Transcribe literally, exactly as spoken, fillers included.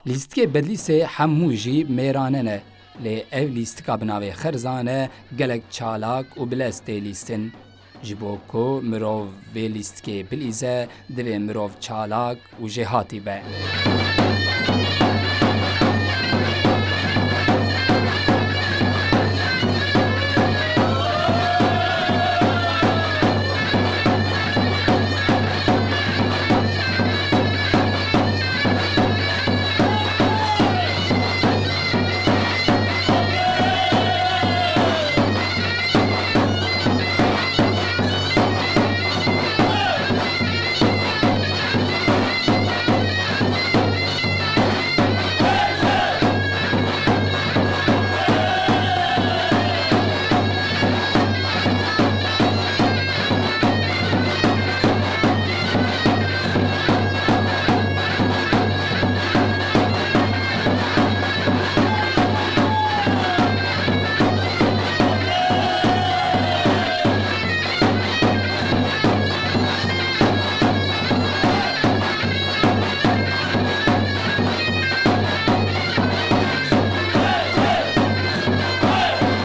Lîstikê Bedlîsê hemû jî mêrane ne, lê ev lîstika bi navê Xerzan e gelek çalak û bilez tê lîstin. Ji bo ku mirov vê lîstikê bilîze, divê mirov çalak û jêhatî be.